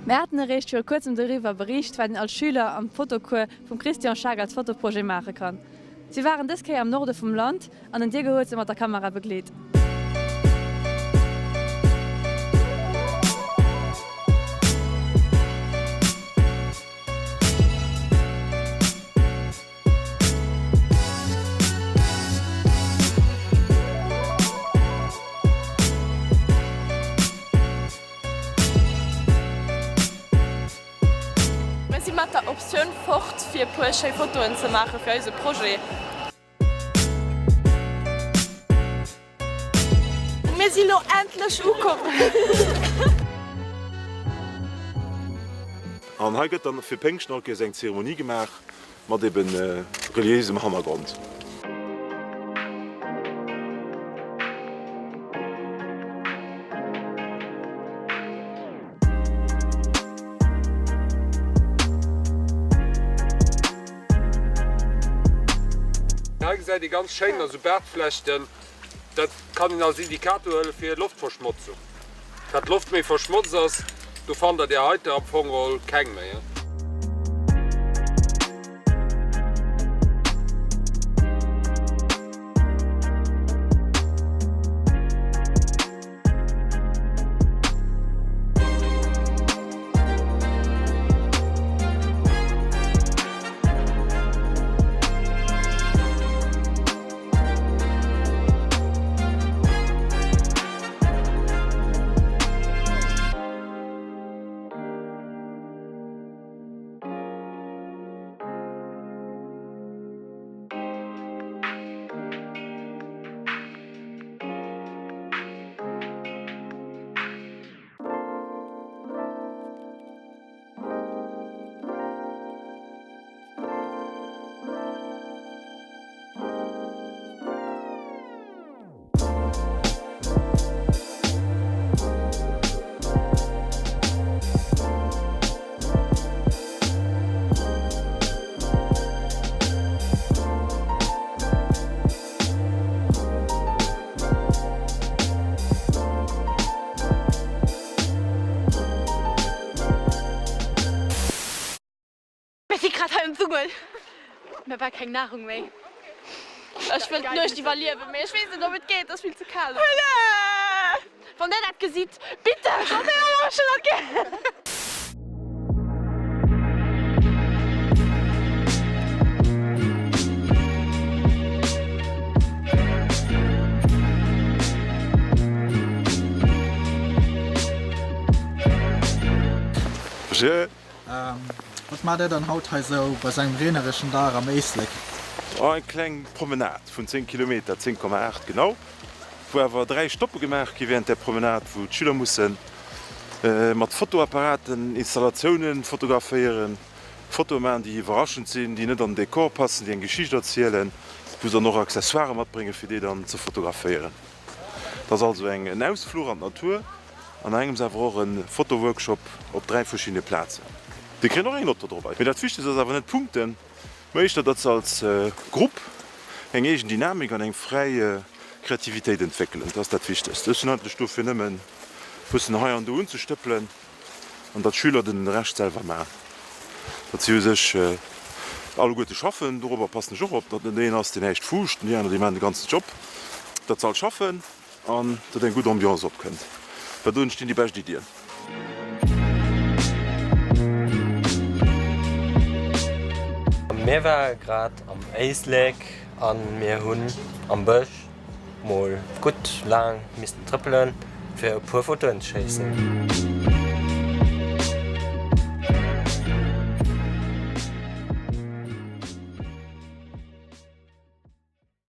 Mir haten eréischt viru kuerzem doriwwer beriicht, wat een als Schüler am Fotocours vum Christian Schaack als Fotoprojet maache kann. Si waren dës Kéier am Norde vum Land an den Diego huet se mat der Kamera begleet. Mir si mat der Optioun fort fir e puer schéi Fotoen ze maache fir eise Projet. Mir si lo endlech ukomm! An hei gëtt dann fir Péngschten all Kéiers eng Zeremonie gemaach mat eben reliéisem Hannergrond. Hei gesäit ee ganz schéin esou Baartflechten. Dat kann een als Indikator huele fir Loftverschmotzung. Wat d'Loft méi verschmotzt ass, do fannt der där heite am Fong geholl keng méi. Mir si grad hei um Dschungel. Mir war keng Nahrung méi. Ech wëll d'Nuecht iwwerliewen, mee ech weess net ob et geet, ass vill ze kal. Hëllef! Wann där dat gesitt, bitte! Ech hunn dat gär! Je. Wat maacht där dann haut hei sou bei sou engem reenereschen Dag am Éislek? Eng kleng Promenade vun 10 Kilometer, 10,8 genau, wou awer 3 Stoppe gemaach gi während där Promenade, wou d'Schüler musse mat Fotoapparaten Installatiounen fotograféieren, Fotoe maachen, déi iwwerraschend sinn, déi net an den Dekor passen, déi eng Geschicht erzielen, wou se dann och Accessoiren matbréngen, fir déi dann ze fotograféieren. Et ass also eng en Ausfluch an d'Natur an a engems awer och e Fotoworkshop op 3 verschiddene Plazen. Déi kréien och eng Nott dodrop. Mee dat Wichtegst ass awer net d'Punkten, mä éischter, datt se als Grupp eng eegen Dynamik an eng fräi Kreativitéit entwéckelen. Dat ass dat Wichtegst. Ech sinn eigentlech do fir nëmmen e bëssen hei an do unzestëppelen an datt d'Schüler den Rescht selwer maachen. Datt si u sech alleguerte schaffen, dorobber passen ech och op, datt net een ass, deen näischt fuuscht an déi aner, déi maachen de ganzen Job. Datt se all schaffen an datt eng gutt Ambiance opkënnt, well do entstinn déi bescht Iddien. Mir ware grad am Éislek an mir hunn am Bësch mol gutt laang missten trëppelen fir e puer Fotoen ze schéissen.